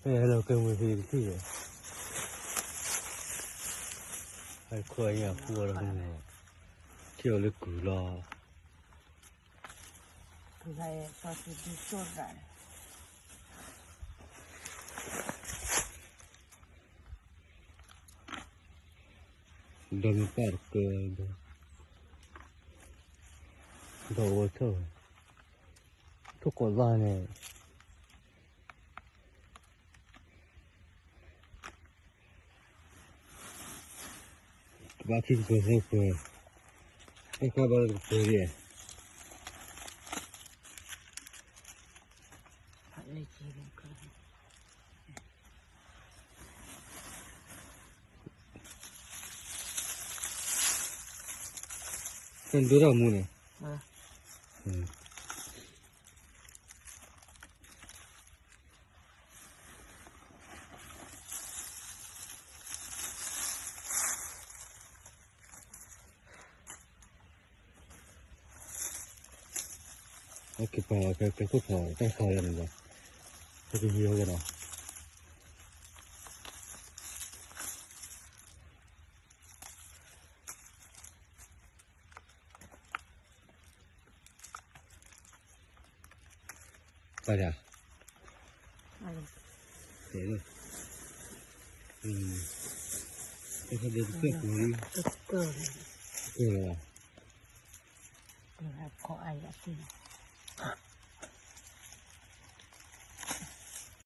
ဖဲဟဲလီၤကဲမုၢ်ဟံၣ်တထံၣ်ဒီး, ဟဲခွဲညၣ်ဃူအီၤလီၤ, ထံၣ်အီၤလၢကုၢ်လီၤ. ဒီးမ့ၢ်ပၢ်တကဲ, ဒီးဝဲထီၣ်, ထိၣ်ကိးသၣ်န့ၣ် ကဘၣ်ထံၣ်ကပၢၤသ့ၣ်ပၢၤ, အဲၣ်ခါဘၣ်လၢကပၢၤဒံး, ကဒိၣ်ထီၣ်မူန့ၣ်, ဟဲက့ၤပာ်လီၤဖဲကျဲခိၣ်ဖီတၢ်ဃးလၢန့ၣ်လီၤ, ဟဲက့ၤဟံးအီၤကဒီး. ပၢ်ယၤ, တဲလီၤ, တၢ်ခါဒဲးတကဲၢ်ပူၤလံ, တကဲၢ်လီၤ, ခီအယၤသ့ၣ်လီၤ.